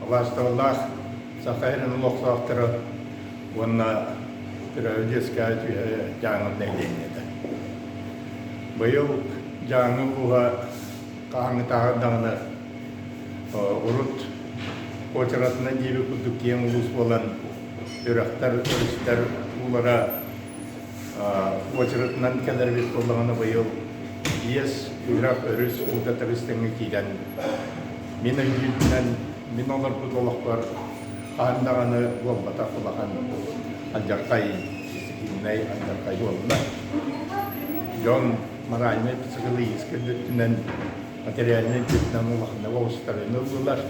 Убаастабыллаах Саха сирин олохтоохторо уонна төрөөбүт үөскээбит үһэ Дьааҥы нэһилиэнньэтэ. Быйыл Дьааҥы улууһа хаһааҥҥытааҕар даҕаны урут уочаратынан диэбит курдук киэҥ улуус буолан үрэхтэр, өрүстэр уулара уочаратынан кэлэр эбит буоллаҕына быйыл биэс үрэх өрүс уута тэбис-тэҥҥэ киирэн мин өйдүүрбүнэн мин олорбут олохпор хаһан даҕаны буолбатах улахан алдьархай дисциплиннай алдьархай буолла. Дьон моральнай психологическай өттүнэн материальнай өттүнэн улаханнык оҕустарыыны ыллылар.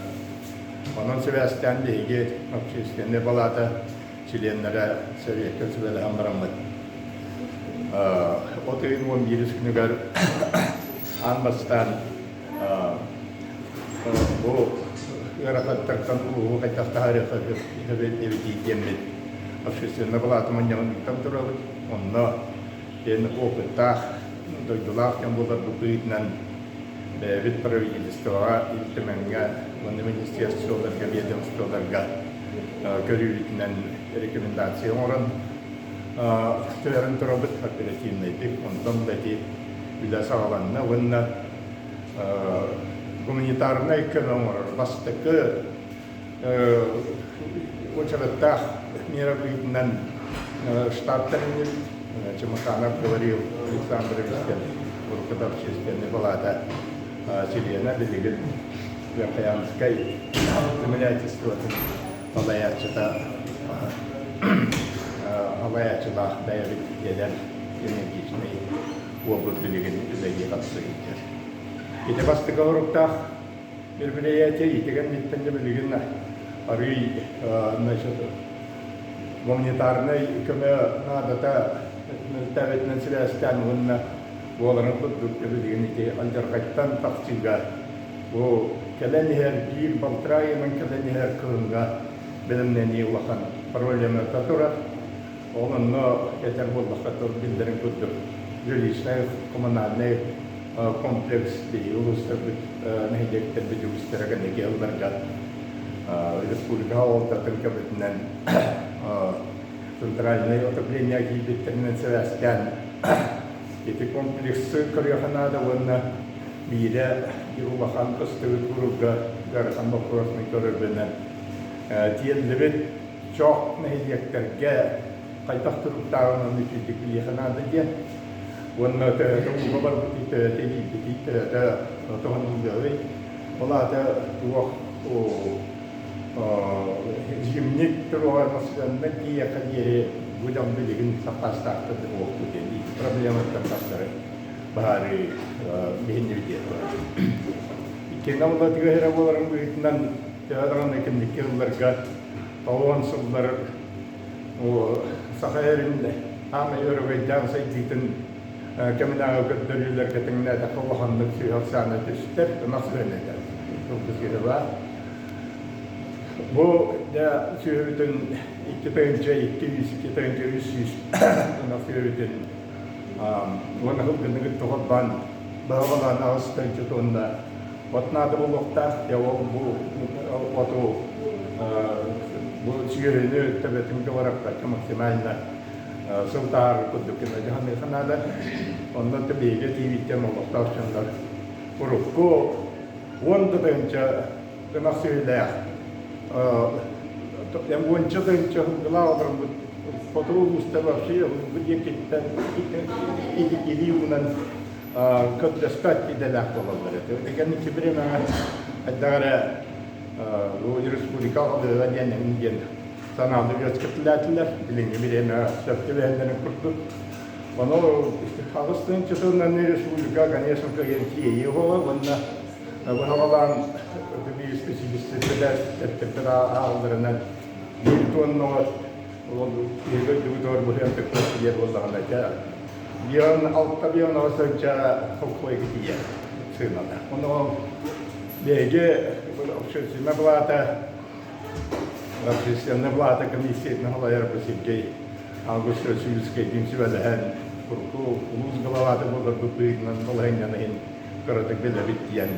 Онон сибээстээн биһиги общественнай палата чилиэннэрэ Советка сүбэлэһэн бараммыт от ыйын 11 күнүгэр аан бастаан бу ыарахаттартан улууһу хайдах таһаарыахха эбитий диэммит общественнай палата мунньаҕын ыытан турабыт. Онно диэн опыттаах, дойдулаах дьон буоларбыт быһыытынан бэйэбит правительствоҕа, Ил Түмэҥҥэ уонна министерстволарга, ведомстволарга көрүүбүтүнэн рекомендация оҥорон түһэрэн турабыт оперативнайдык. Онтон да ити үлэ саҕаланна уонна гуманитарнай көмө оҥорор бастакы уочараттаах миэрэ быһыытынан штаб тэриннибит. Чымыканов Гаврил Александрович диэн уруккута общественнай палата чилиэнэ, билигин Верхоянскай землячествотын салайааччыта салайааччылаах бэйэбит эдэр энергичнэй уолбут билигин үлэлии тахса сылдьар. Ити бастакы соруктаах мероприятие ити кэнниттэн да билигин арыый значит гуманитарнай көмө наадата мөлтөөбүтүнэн сибээстээн уонна буоларын курдук билигин ити алдьархайтан тахсыыга бу кэлэн иһэр биир балтараа ыйынан кэлэн иһэр кыһыҥҥа бэлэмнэнии улахан проблемата турар. Ол онно этэр буоллахха биллэрин курдук жилищнай коммунальнай комплекс биһиги улуустарбыт нэһилиэктэрбит үгүстэрэ кэнники ылларга республика салалтатын көмөтүнэн центральнай отопление киирбиттэринэн сибээстээн ити комплексы көрүөххэ наада уонна биирэ улахан кыстыгы туруурга ыарахан боппуруосун көрөрбүнэн тиэллибит чох нэһилиэктэргэ хайдах туруктааҕын ону үчүгэйдик билиэхэ наада диэн уонна төһөтө ууга барбытый, төһөтө илийбитий, төһөтө туһаныллыаҕый. Ол аата туох зимник туруга массыынанан тиийиэххэ диэри бу дьон билигин саппаастаахтар да буолуохпут диэн ити проблематтан тахсары баһаарыы биһиннибит диэн турар. Иккиэннэ буолла эрэ буоларын быһыытынан төһө даҕаны кэнники ылларга толуон сыллар Саха сирин аамай өрөгөйдөөх сайдыытын кэминээҕи көрдөрүүлэргэ тэҥнээтэххэ улаханнык сүһүөх ахсаана түстэр, ынах сүһүнэтэ сылгы сүөһү баар. Бу дьэ сүөһүбүтүн 2 200, 2300 ынах сүөһүбүтүн уонна сылгыны кытта холбоон баһылаан 8 тыһыынча тонна От наада буолуохтаах, дьэ ол бу оту бу сүөһүнү төбөтүн кыбараппакка максимально сыл таһаарар курдук гына дьаһаныахха наада. Онно биһиги тиийбиттэн олохтоох дьоннор урукку 10 да тыһыынча ынах сүөһүлээх уонча тыһыынча сылгылаах олорбут хотугу улуустар вообще бу диэкиттэн илии уунан көрдөспөт идэлээх буолаллар этэ. Кэнники бириэмэҕэ хайдах эрэ бу республика алыыга диэн эҥин диэн санааны үөскэтилээтилэр. Билиҥҥи бириэмэҕэ сөп түбэһэллэрин курдук. Ону 8 тыһыынча республика, конечно, кыайан тиэйии буола уонна быһаҕалаан биир специалистэр ааҕалларынан биир тонна ол биһиги дойдубутугар быһыан тыкпат тиийэр буоллаҕына дьэ бион алта бион сылдьа холкуойга тиийэр сыаната. Ону биһиги общественная палата общественная палата комиссиятын салайар бу Сергей Августович Сюльскайдыын сүбэлэһэн урукку улуус главата буоларбыт быһыытынан балаһыанньаны иһин кыратык билэбит диэн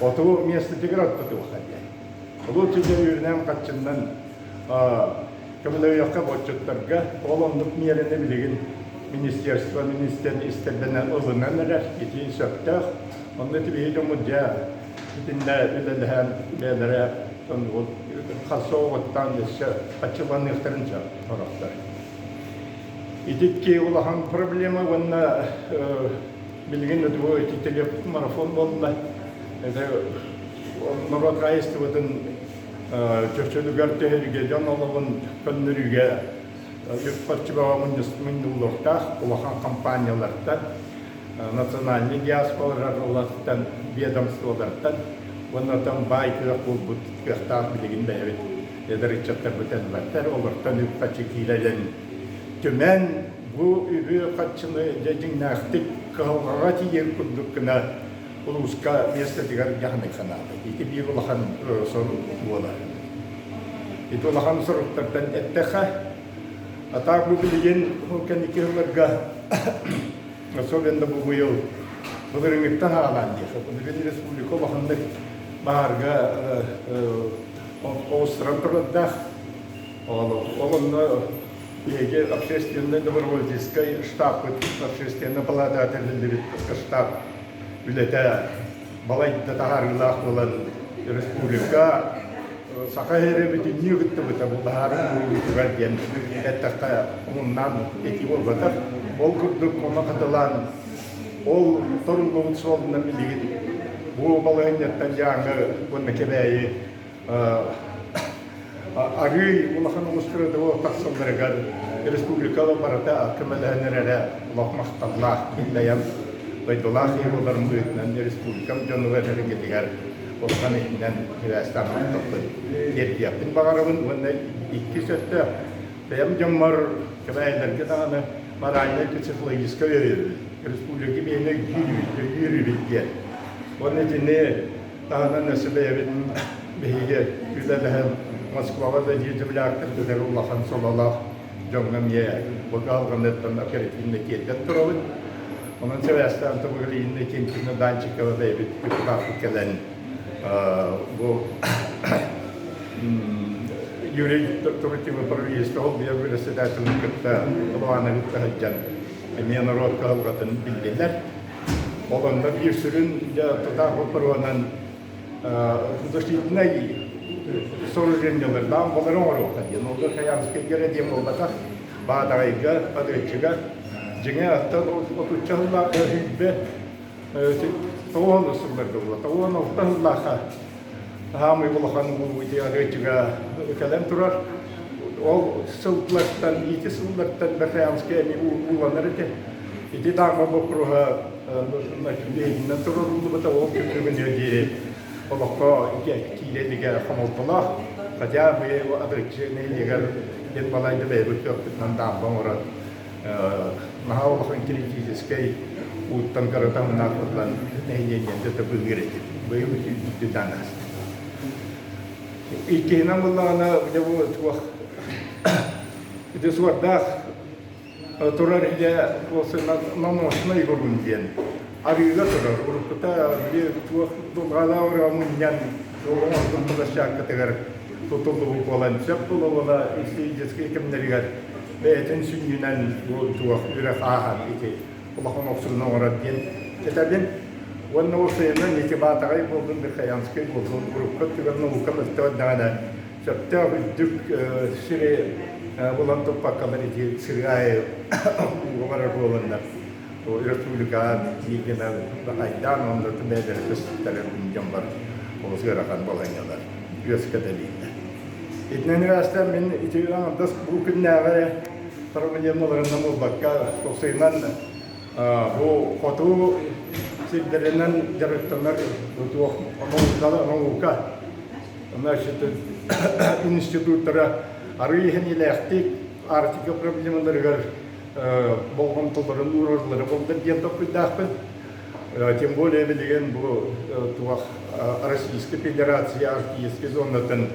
оту миэстэтигэр оттотуохха диэн. Лучше дьэ үөрэнэн хаччыннан көмөлөһүөххэ боччуттарга ол оннук миэрэни билигин министерство министр истэрдэнэн ылынан эрэр ити сөптөөх. Онно ити биһиги дьоммут дьэ итиннэ үлэлэһэн бэйэлэрэ харса оҕоттоон өссө хаччыланыахтарын сөп сорохтор. Итикки улахан проблема уонна билигин ити телемарафон буолла. Это норуот хаһаайыстыбатын чөчөлүгэр түһэргэ дьон олоҕун көннөрүүгэ үп-харчы бөҕө мунньуллуохтаах улахан компаниялартан, национальнай диаспоралартан, ведомстволартан уонна оттон баай кыах буолбут кыахтаах билигин бэйэбит эдэр ыччаттарбыт элбэхтэр, олортон үп-харчы киирэрин түмэн бу үбү-харчыны дьэ дьиҥнээхтик кыһалҕаҕа тиийэр курдук гына улууска миэстэтигэр дьаһаныахха наада. Ити биир улахан сорук буолар. Ити улахан соруктартан эттэххэ, а так бу билигин ол кэнники сылларга особенно бу быйыл былырыҥҥыттан аҕалаан диэххэ, билигин республика улаханнык баһаарга оҕустаран турардаах. Ол онно биһиги общественный добровольческий штабпыт, общественная палата тэриллибит штаб үлэтэ балайда таһаарыылаах буолан республика Саха сирэ бүтүннүү кыттыбыта бу баһаарын буолуутугар диэн эттэххэ омуннаан этии буолбатах. Ол курдук ону хатылаан ол торуллубут суолунан билигин бу балаһыанньаттан Дьааҥы уонна Кэбээйи арыый улахан оҕустарыгар тахсалларыгар республика барыта көмөлөһөн эрэрэ олох махталлаах бэйэм дойдулаах киһи буоларым быһыытынан республикам дьонугар эрэгитигэр улахан иһинэн сибээстээн махталбын тиэрдиэхпин баҕарабын уонна иккис өттө бэйэм дьоммор кэбээйилэргэ даҕаны моральнай психологическай өйөбүл республика биһиэхэ өйдүүр өйүүр диэн уонна итини таһынан өссө бэйэбит биһиги үлэлэһэн Москваҕа да земляктар кытары улахан сололоох дьоҥҥо эмиэ бу кыһалҕаныттан оперативно тиэрдэн турабыт. Онон сибээстээн Тобугалиинна Кентина Данчикова бэйэбит депутаппыт кэлэн бу Юрий Турутьева правительство ол биир председателин кытта Луана кытта сылдьан эмиэ норуот кыһалҕатын биллилэр. Ол онно биир сүрүн дьэ тутаах боппуруоһунан защитнай сооружениелар даамбалары оҥоруохха диэн. Ол Верхоянскайга эрэ диэн буолбатах, Баатаҕайга, Адыаччыга дьиҥэ аттан отучча сыллаах сүүрбэ тоҕуон сылларга буолла. Тоҕуон алта сыллаахха хаамый улахан уу ити Адыаччыга кэлэн турар. Ол сыллартан, ити сыллартан Верхоянскай эмиэ ууланар этэ. Ити даама боппуруоһа биһигинэн туруоруллубута, ол күн бүгүнү диэри олоххо киирэ илигэ хомолтолоох. Хотя бы Адырыччы нэһилиэгэр диэн балайда бэйэбит кыахпытынан даамба оҥорон наһаа улахан критическэй ууттан кыратаҥнаах ыллан нэһилиэнньэни да быыһыыр этим. Быйыл үрдүнэн ааста. Иккиһинэн буллаҕына, дьэ бу туох ити суордаах турар идэ наносный грунт диэн арыыга турар. Уруккута били туох дулҕалаах ырыа мунньан оҥорбут площадкатыгар тутуллубут буолан сөп буола-буола историческай кэмнэригэр бэйэтин сүнньүнэн бу туох үрэх ааһан ити улахан охсууну оҥорор диэн этэбин. Уонна ол сайынын ити Баатаҕай буоллун, Верхоянскай буоллун урукку өттүгэр наука мөлтөх эрдэҕинэ сөптөөх үрдүк сири булан туппаккалар ити сырыы аайы ууга барар буоланнар республикаҕа бииргэнэн айдаан уонна бэйэлэрэ көстүбүттэрэ дьон бар олус ыарахан балаһыанньалар үөскэтэлииллэр. Итинэн ыраастан мин ити аҥардас бу күннээҕи проблемаларынан буолбакка тохсуйунан бу хоту сирдэринэн дьарыктанар туох наука Значит, институттара арыый иһэниилээхтик Арктика проблемаларыгар болҕомтолорун уураллара буолдар диэн толкуйдаахпын. Тем более билигин бу туох Российскай Федерация Арктическай зонатын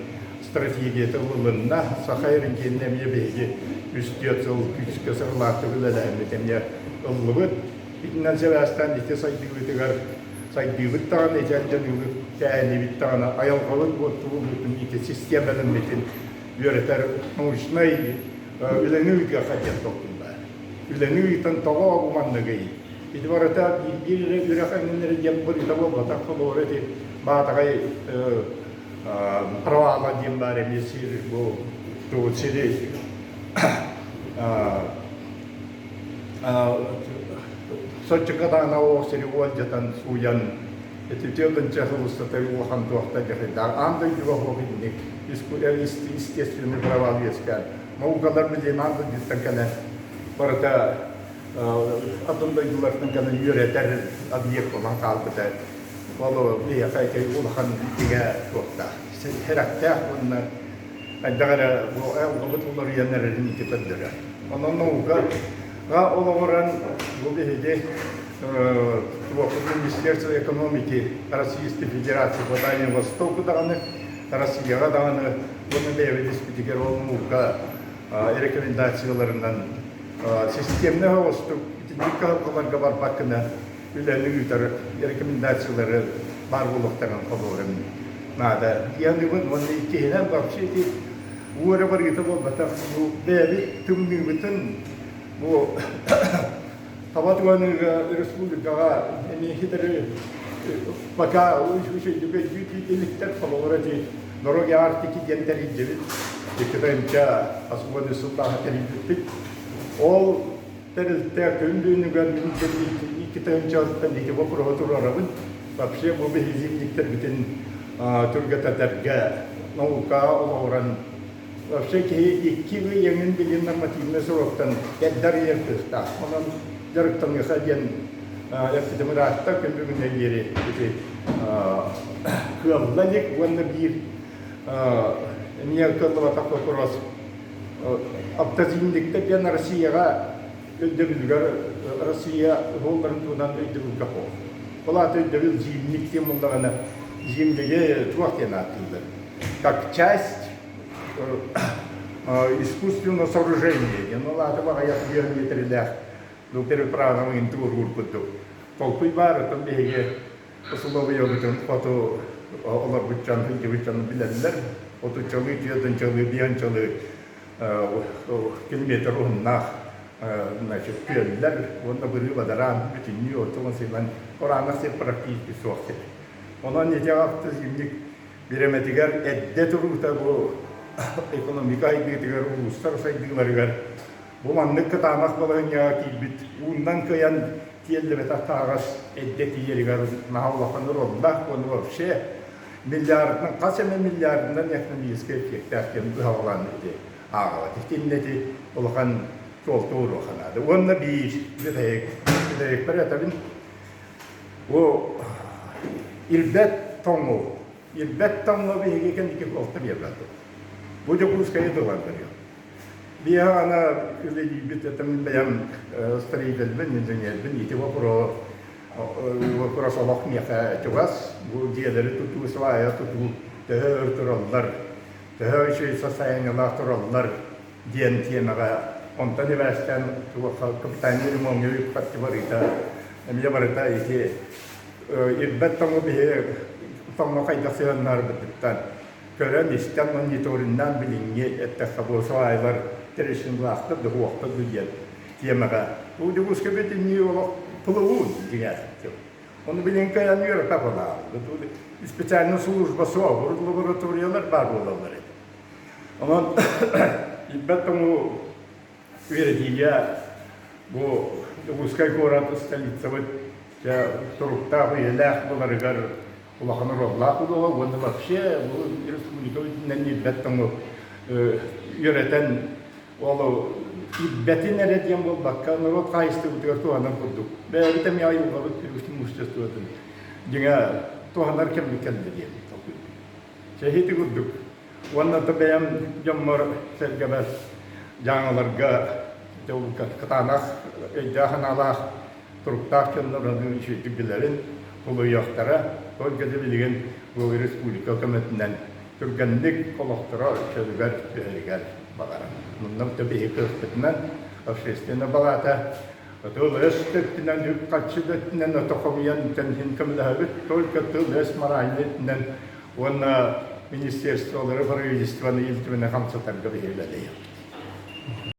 стратегията ылылынна. Саха эргиэннэ эмиэ биһиги үс-түөрт сыл күүскэ сыралаахтык үлэлэһэммит эмиэ ыллыбыт. Итинэн сибээстээн ити сайдыыбытыгар сайдыыбыт даҕаны ити алдьаныыбыт. тээһинибит даҕаны айылҕабыт буортулуубутун ити систиэмэлэммитин үөрэтэр научнай үлэни ыытыахха диэн толкуйдаа. Үлэни ыытан тоҕо бу манныгый? Ити барыта биир эрэ үрэх эҥиннэрэ диэн бырыыта буолбатах, холобура ити Баатаҕай провала диэн баар эмиэ сир бу тугу сири соччо даҕаны ол сири уолдьатан сууйан ити тыатынча сыл устата улахан туохта дьахайдаах аан дойдуга суох инник естественный провал үөскээн наукалар билигин аан дойдуттан кэлэн барыта атын дойдулартан кэлэн үөрэтэр объект буолан хаалбыта. Ол биһиэхэ ити улахан бигэ туохтаах, сэрэхтээх уонна хайдах эрэ бу айылҕабыт уларыйан эрэрин ити көрдөрөр. Онон наука олоҕуран бу биһиги Министерство экономики Российской Федерации по Дальнему Востоку даҕаны, Россияҕа даҕаны уонна бэйэбит испитигэр ол наука рекомендацияларынан системнэй оҕустук итинник кыһалҕаларга барбаккына үлэни ыытар рекомендациялары баар буолуохтарын холуурум наада. Дианыбын уонна иккиһинэн вообще ити уу эрэ барыыта буолбатах. Бу бэйэбит тымныыбытын бу таба туһаныыга республикаҕа эмиэ хитэри пока үчүгэйдик өйдүү иликтэр холобура ити Дороги Арктики диэн тэрийдибит. Икки тыһыынча сыллааҕы тэрийбиппит. Ол тэрилтэ күн бүгүнүгэр мин 2 тыһыынчаттан ити боппуруоһу туруорабын. Вообще бу биһиги зимниктэрбитин түргэтэтэргэ наука олоҕуран вообще киһи икки ый эҥин билин нормативнай сроктан эрдэ арыйар кыахтаах. Онон дьарыктаныаха диэн эппитим ыраатта күн бүгүнэ диэри ити кыалла илик уонна биир эмиэ кыаллыбатах вопрос автозимниктэр диэн Россияҕа өйдөбүлүгэр Россия уһулларын туһунан өйдөбүлгэ суох. Ол аата өйдөбүл зимник диэн буоллаҕына зимниги туох диэн ааттыыллар? Как часть искусственного сооружения диэн ол аата баҕайах биометрилээх ну переправаҕын туоруур курдук толкуй баар оттон биһиги усулуобуйабытын хоту олорбут дьон сылдьыбыт дьон билэллэр отуччалыы түөртүнчалыы биэнчалыы километр уһуннаах значит күөллэр уонна бырыы бадараан бүтүннүү оттон сыйлан кураанах сир практически суох сир. Онон ити зимник бириэмэтигэр эрдэ туруута бу экономика сайдыытыгар улуустар сайдыыларыгар бу маннык кытаанах балаһыанньаҕа киирбит ууннан кыайан тиэллибэтэх таһаҕас эрдэ тиийэригэр наһаа улахан оруоллаах уонна вообще миллиардынан хас эмэ миллиардынан экономическай эффектээх диэн быһаҕалаан ити ааҕабат. Итиннэ ити улахан суолта ууруохха наада. Уонна биир бүтэһик бүтэһикпэр этэбин бу ирбэт тоҥу ирбэт тоҥу биһиги кэнники суолта биэрбэт. Бу Дьокуускайы тылан көрүөх. Биһиэхэ аны үлэлиирбит это мин бэйэм строительбин, инженербин ити вопрос вопрос олох миэхэ чугас. Бу дьиэлэри тутуу, свая тутуу төһө өр тураллар, төһө үчүгэй состояниелаах тураллар диэн тиэмэҕэ онтон ибээстээн туохха капитальный ремоҥҥа үп-харчы барыыта эмиэ барыта ити ирбэт тоҥу биһи тоҥҥо хайдах сыһыаннаһарбытыттан көрөн-истэн мониториннаан билиҥҥи эттэххэ бу свайлар трещиналаахтар да суохтар да диэн тиэмэҕэ бу Дьокуускай бүтүннүү олох плывут дьиҥэр Ону билин кыайан үөрэппэт буолаҕын. Специальная служба суох, урут лабораториялар баар буолаллар этэ. Онон ирбэт тоҥу үөрэтиигэ бу Дьокуускай куорат столицабыт дьэ туруктаах үйэлээх буоларыгар улахан оруоллаах буолуоҕа уонна вообще бу республика үрдүнэн ирбэт тоҥу үөрэтэн ол ирбэтин эрэ диэн буолбакка норуот хаһаайыстыбытыгар туһанар курдук бэйэбит эмиэ айылҕабыт имуществотын дьиҥэ туһанар кэммит кэллэ диэн толкуйдуум. Чэ ити курдук уонна да бэйэм дьоммор сэргэбэр дьааҥыларга кытаанах өйдөөх-санаалаах туруктаах дьоннор ону үчүгэйдик билэрин тулуйуохтара. Только да билигин бу республика көмөтүнэн түргэнник олохторо чөлүгэр түһэригэр баҕарабын. Онно биһиги кыахпытынан общественнай балаата. Тыл-өс өттүнэн, үп-харчы да өттүнэн ото хомуйан иһин көмөлөһөбүт, только тыл-өс моральнай өттүнэн уонна министерстволары, правительствоны ил түмэни хамсатарга биһиги үлэлэһиэхпит.